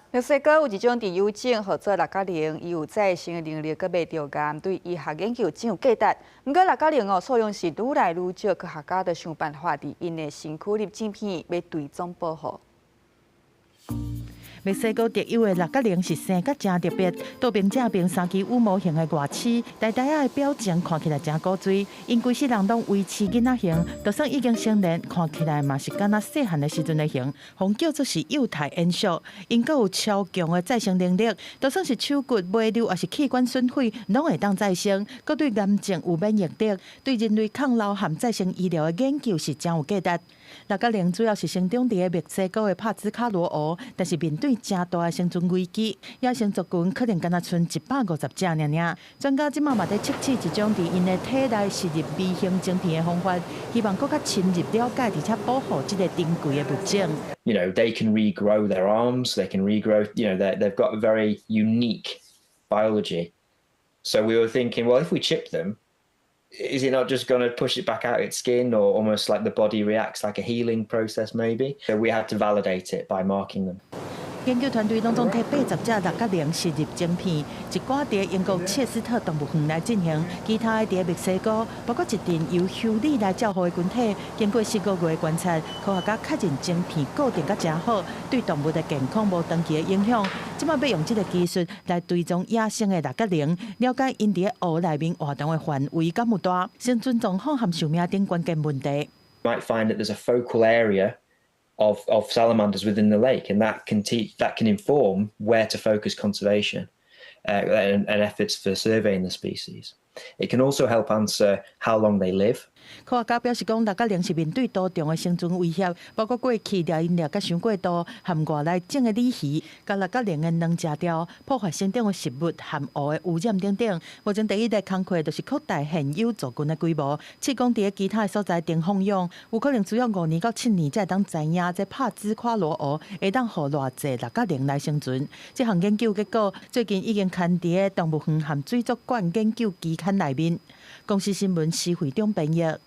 墨西哥有一種特有種，號做六角龍，伊有再生的能力，閣袂著癌，對醫學研究真有價值。毋過六角龍哦，數量是愈來愈少，科學家就想辦法佇𪜶的身軀入晶片，欲追蹤保護。墨西哥特有的六角龍是生甲誠特別，倒爿正爿三支羽毛形的外齒，呆呆仔的表情看起來誠古錐。𪜶規世人攏維持囡仔形，就算已經成年，看起來嘛是敢若細漢的時陣的形，予人叫做是幼態延續。𪜶閣有超強的再生能力，就算是手骨尾瘤抑是器官損毀，攏會當再生。閣對癌症有免疫力，對人類抗老和再生醫療的研究是誠有價值。六角龍主要是生長佇墨西哥的帕茲卡羅湖，但是面對誠大的生存危機，野生族群可能干焦賰150隻爾爾。專家這馬嘛佇測試一種佇𪜶的體內植入微型晶片的方法，希望閣較深入了解，而且保護這个珍貴的物種。 They can regrow their arms, they can regrow, they've got a very unique biology. So we were thinking, well, if we chip them, is it not just going to push it back out its skin, or almost like the body reacts like a healing process maybe? So we had to validate it by marking them. 研究團隊攏總提80隻六角龍植入晶片，一寡佇英國切斯特動物園來進行，其他的佇墨西哥，包括一陣由修女來照護的群體。經過10個月觀察，科學家確認晶片固定甲誠好，對動物的健康無長期的影響。這馬欲用這个技術來追蹤野生的六角龍，了解𪜶佇湖內面活動的範圍敢有大，生存狀況和壽命等關鍵問題。 Might find that there's a focal area of salamanders within the lake, and that can teach, that can inform where to focus conservation and efforts for surveying the species. It can also help answer how long they live. 科學家表示講，六角龍是面對多重的生存威脅，包括過去掠𪜶掠甲傷過度，和外來種的鯉魚，共六角龍的卵食掉，破壞生長的食物和湖的污染等等。目前第一个工課就是擴大現有族群的規模，試講佇其他的所在頂放養，有可能需要5年到7年才會當知影這帕茲卡羅湖會當予偌濟六角龍來生存。這項研究結果最近已經刊佇動物園和水族館研究期刊內面。公視新聞施惠中編譯。